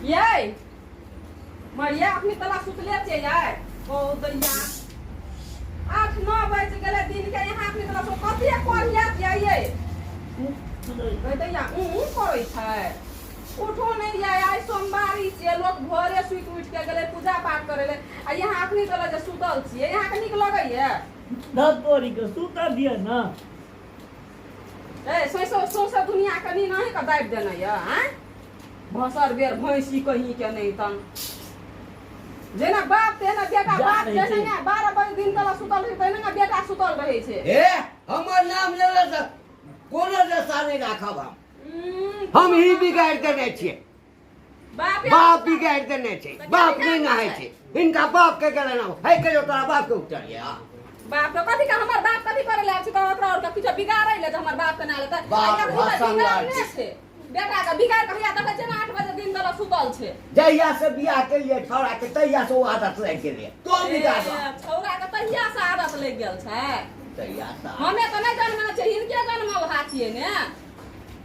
यै मरिया अखनी तला सुतले छियै यै ओ दैया 8-9 बजि गेलै दिन के यहाँ अखनी तला सु कथी कोरिया छियै यै गै दैया ऊँ ऊँ करै छै उठो नहि यै आइ सोमवारी छियै लोक भोरे सुति उठि के गेलै पूजा पाठ करै लए आ यहाँ अखनी तला जे सुतल छियै यहाँके नीक लगैया धत तोरी के सुतऽ दिअ ने ए सौंसे सौंसे दुनिया के नीन अहींके दाबि देने यऽ आँय भसर बेर भैंसी कहीं के नहीं तन जेना बाप तेना बेटा जा बाप रहै जेना छै। ने 12 बजे दिन तक सुतल रहै तहिना ने बेटा सुतल रहै छै हे हमर नाम लेला से कोनो दशा नहि राखब हम हम ही बिगाड़ि देने छियै बाप बाप बिगाड़ि देने छै बाप नहि नहाय छै हिनका बाप के गेलै ना हे कहियो तोरा बाप के उठलियै बाप के कथी के हमर बाप कथी करे ले आयल छै तऽ ओकरा और के किछो बिगाड़ै ले जे हमर बाप के ना लेतै बाप आ एखन तऽ भाषण बिगाड़ने लाग छै बेटा के बिगाड़ के हैया देखै छियै ने 8 बजे दिन तक सुतल छै जहिया से बियाह केलियै छौड़ा के तहिया से ओ आदत लागि गेलै तो बिगाड़ ए, छौड़ा के तहिया से आदत लागि गेल छै तहिया से हमे तऽ नहि जनमल छियै हिनके जनमल हा छियै ने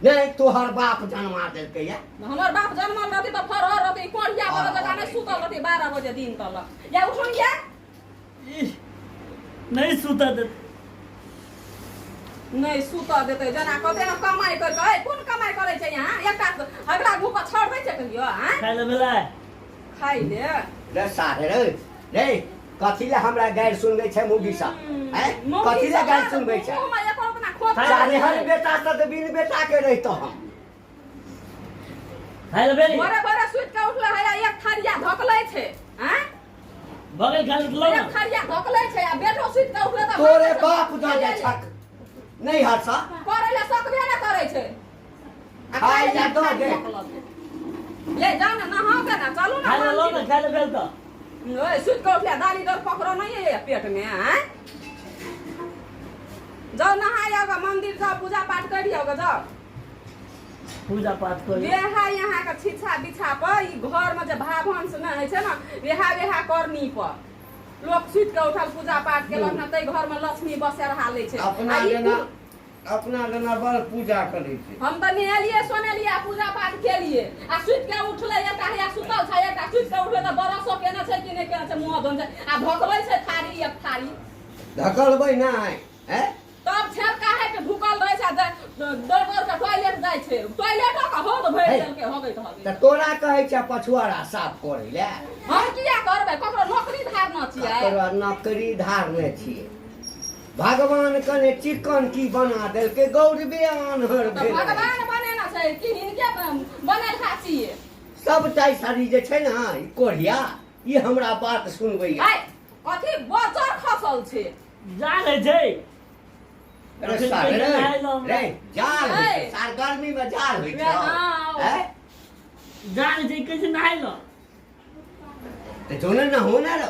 नहि तोहर बाप जन्मा देलकै या हमर बाप जनमल रहती तऽ फरहर रहती कोढ़िया बड़ जकाँ नहि सुतल रहती 12 बजे दिन तलक या उठुन या इह, नहि सुतऽ देत नहि सुतऽ देतै जेना कते ने कमाइ करि कऽ कोन कमाइ करै छै यहाँ एकटा अगला मुँह पर छड़ दै छै कहियो आँय खाइ लए भेलै खाइ ले रे साढ़े रे रे कथी ले हमरा गारि सुनबै छै मौगी सब हैं कथी ले गारि सुनबै छै मुँहमे एको अपना खोट साढ़े हर बेटा से तऽ बिन बेटा के रहितो हम खाइ लए भेलै भोरे भोरे सुति कऽ उठले है एक थारिया धकलै छै आँय भऽ गेल खाइ लए एक थारिया धकलै छै आ बेटो सुति कऽ उठले तऽ तोरे बाप दऽ जाइ छक नहि हर्षा करै लए सकबे नहि करै छै आ खाइ लए दऽ दे। ले जाउ ने नहाउ के ने चलू ने खाइ लए लो ने खाइ लए भेल तऽ ओए सुति कऽ उठले दाली दर पकड़ो नहीं है पेट में आँय जाउ नहाय आउ मंदिर जाउ पूजा पाठ करियौ जाउ पूजा पाठ करी वेहा यहाँ के छिछा बिछा पर ई घर में जे भाभंस नहि होइ छै ने वेहा वेहा करनी पर लोक सुति के उठल पूजा पाठ केलक ने ताहि घर में लक्ष्मी बसेरहा लै छै अपना आ ई जेना अपना जेना बड़ पूजा करै छै हम तऽ नहेलियै सोनेलियै आ पूजा पाठ केलियै आ सुति के उठलै एकटा हैया सुतल छै एकटा सुति के उठलै तऽ बरसो केने छै कि नहि केने छै मुँह धोने छै आ धोकबै छै थारी एक थारी धकलबै नहि हैं तब छेरका है के ढुकल रहै छै आ दौड़ दौड़ के टॉयलेट जाइ छै टॉयलेटो के हौद भरि हे। देलकै हगैत हगैत तऽ तोरा कहै छै पछुआरा साफ करै लए हम किया करबै ककरो नौकरी धारना छियै तोरा नौकरी धारने छियै भगवान कने चिकन की बना देलकै गौरबे आन्हर तऽ भेल भगवान बनेना छै कि हिनके बनेलका छियै सबटा साड़ी जे छै ने ई कोढ़िया ई हमरा बात सुनबैया है कथी बजर खसल छै जा रहै छै अरे अखन सार कहियो रे नहाय लए हमरा। रे जाड़ होइ छै ऐ। सार गर्मी में जाड़ होइ छै हाँ। ऐ जा रहै छै कैसे नहाय लए तऽ जो ने नहो ने रो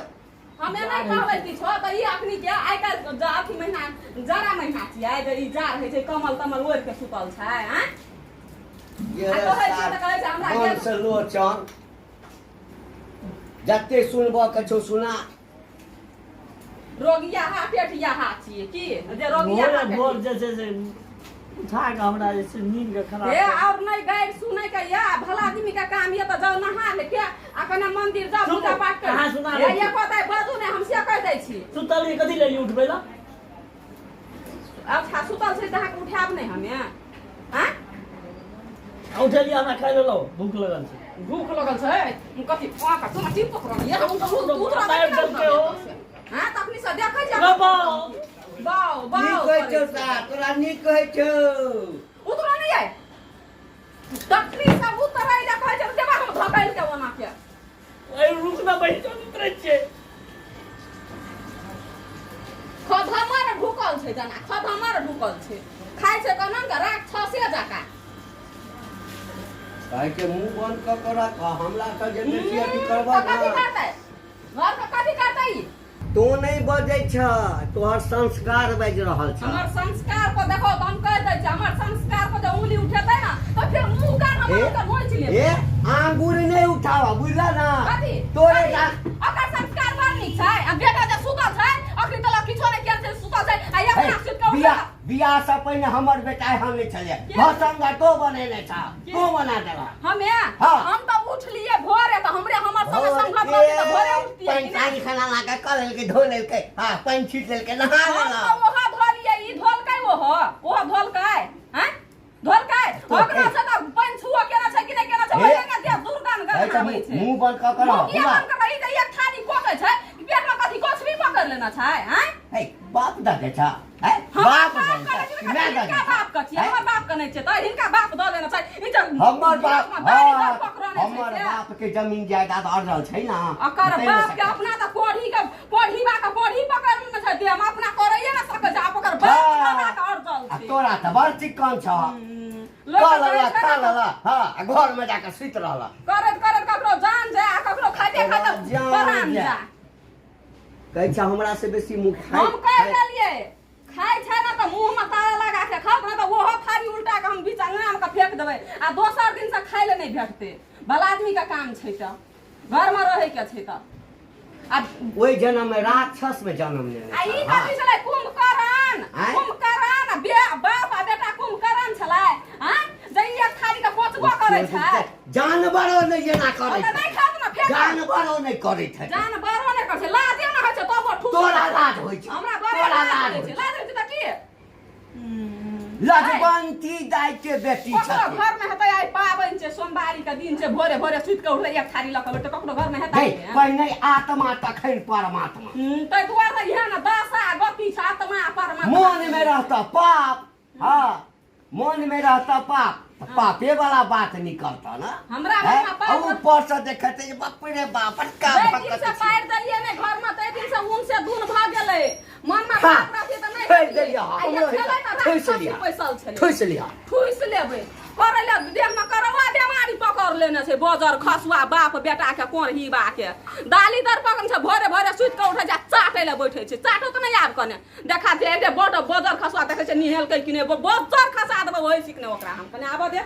हमे नहि कहबै किछो तऽ ई अखनी के आइ काल्हि अथी महीना जाड़ा महीना छियै जे ई जाड़ होइ छै कमल तमल ओढ़ि के सुतल छै आँय ये आ कहै छियै सार तऽ कहै छै हमरा मन गेल से लोचन जते सुनबऽ के छौ सुना रोगिया हा पेटिया हा छियै की जे रोगिया भोरे हा भोर जे छै से उठा कऽ हमरा जे छै नींद के खराब हे और नहीं गारि सुनै के या भला आदमी के काम ये तऽ जाउ नहा ले के आ कने मंदिर जाउ सुनू, पूजा पाठ कर अहाँ सुना हे दै छी। ये कहतै बाजू नहि हम से कहि दै छी सुतल रहियै, कथी लेली उठबै ला अच्छा सुतल छै तऽ अहाँके उठायब नहि हमे आँय आ उठेलियै हमरा खाइ ले लाउ भूख लगल छै भूख लगल छै कथी फाका तुम टीप पकड़ ये हम तो दूध मारि देलकै हो। हां तखनी से देखै छै रे बाउ। बाउ बाउ नीक कहै छौ सार तोरा नीक कहै छौ उतरो नहीं आय तखनी से उतरै ले कहै छै देबा हम धकैल के ओना के अरे रुक ना बैठ जाओ उतरै छियै खधमर ढुकल छै जना खधमर ढुकल छै खाइ छै केना के राक्षसे जकाँ कहै के मुंह बंद कऽ के राख हमरा से जे बेसी अथी करबह तऽ कथी ने करतै घर के कथी करतै ई? तू नहि बजै छ तोहर संस्कार बाजि रहल छ हमर संस्कार पर देखो तऽ हम कहि दै छी हमर संस्कार पर जे उंगली उठेतै ने तऽ फेर मुँह कान हमर ए, ओकर नोचि लेबै ए आंगुर नहि उठावा बुझल ना कथी तोरे कथी? जा ओकर संस्कार बड़ नीक छै आ बेटा जे सुतल छै अखनी तलक किछो नहि केल छै सुतल छै आ हे, अपना सुति कऽ बियाह उठल बियाह से पहिने हमर बेटा एहन नहि छलै के? भसंगा तो बनेने छ के? तू बना देला हमे हाँ। हम तऽ उठलियै कऽ लेलकै, धो लेलकै, हँ, पानि छीट लेलकै, नहा हम लेलक। तऽ ओहो धोलियै, ई धोलकै, ओहो ओहो धोलकै, हैं धोलकै? ओकरा से तऽ पानि छुओ केना छै कि नहि केना छै? हे। ओहि लए देह दुर्गंध है तऽ गन्हाबै छै। मुँह बंद कऽ कऽ रह। मुँह किया बुला। बंद कऽ? ई तऽ एक थारी कोसै छै, पेट मे कथी कछबी पकड़ लेना छै, हैं? है, बाप दऽ दे छा है? हमर बाप बाप दऽ करै दे छै छा, माय तऽ दऽ दे हिनका छा? बाप के छियै? है? हमर बाप के नहि छै तऽ हिनका बाप दऽ देना छै? ई जे हमर बाप देशमे दाढ़ी हाँ, दर पकड़ने छै हमर से। बाप के जमीन जायदाद अड़ल छै ना। अकर बतै नहि बाप के सकै। अपना तऽ कोढ़ी के कोढ़ीबा के कोढ़ी पकड़ लेने छै देह मे, अपना करैये ने सकै छै, आब ओकर बाप हाँ। के अड़जल आ छै। तोरा तऽ बड़ चिक्कन छ। लोक खा तऽ कहै लेला, छै खा ने, लेला, हाँ, आ घर में जाके सुति रहला। करैत करैत ककरो जान जाय आ ककरो खाइते तोरा खाइते जान प्राण जाय। जाय। कहै छै हमरा से बेसी मुँह खाइ। हम कहि देलियै, खाइ छै ने तऽ मुँह मे ताला लगा के खाउ, नहि तऽ ओहो थारी उल्टा के हम बीच अंगना मे के फेंक देबै आ दोसर दिन से खाइ लए नहि भेटतै। भला आदमी के काम छै तऽ घर मे रहै के छै तऽ आ ओहि जन्म में राक्षस में जन्म लेने आ ई छल, कथी हाँ। छलै? कुंभकर्ण। आँय? कुंभकर्ण आ बाप आ बेटा कुंभकर्ण छलै, आँय, जे ई एक थारी के पोचबो करै छै। जानवरो नहि एना करै तऽ नहि खात ने फेक। जानवरो नहि करै छै। जानवरो नहि करै छै, लाजे नहि होइ छै तबो ठूस। तोरा लाज होइ छै? हमरा बड़े तोरा लाज लाज होइ होइ छै। लाज होइ छै तऽ की? लजवंती दाइ के बेटी ककरो छथिन। घर में हेतै? आइ पाबनि छै, सोमवारी के दिन छै, भोरे भोरे सुति के उठलै, एक थारी लऽ के बैठतै? ककरो घर में हेतै? हे, पहिने आत्मा तखन परमात्मा। ताहि दुआरे तऽ इएह ने दशा गति छै, आत्मा परमात्मा। मन में रहता पाप, हाँ, मन में रहता पाप तऽ पापे वाला बात निकलता ना। हमरा हैं? मन में पाप आ ऊपर से देखते जे बाप रे बाप, बड़का जाहि भगत दिन से छी। पारि देलियै ने घर में, ताहि दिन से ऊन से दून भऽ गेलै। मन में खा। पाप रहतै तऽ नहि ठोकि हेतियै। देलियै, आ हमरो ई छलै तऽ ठोसि राक्षसी लिअ। पैसल छलै। ठुसि लिअ। ठुसि लेबै करै लए, देह में करौआ बेमारी पकड़ लेने छै बजर खसुआ बाप बेटा के कोढ़ीबा के। दाली दर पकड़ छै, भोरे भोरे सुति कऽ उठै छै आ चाटै लए बैठै छै। चाटो तऽ नहि आब कने देखा दे। एते बड़ बजर खसुआ देखै छै, निहेलकै कि नहि? बजर खसा देबै ओहि सीखने ओकरा। हम कने आबऽ दे।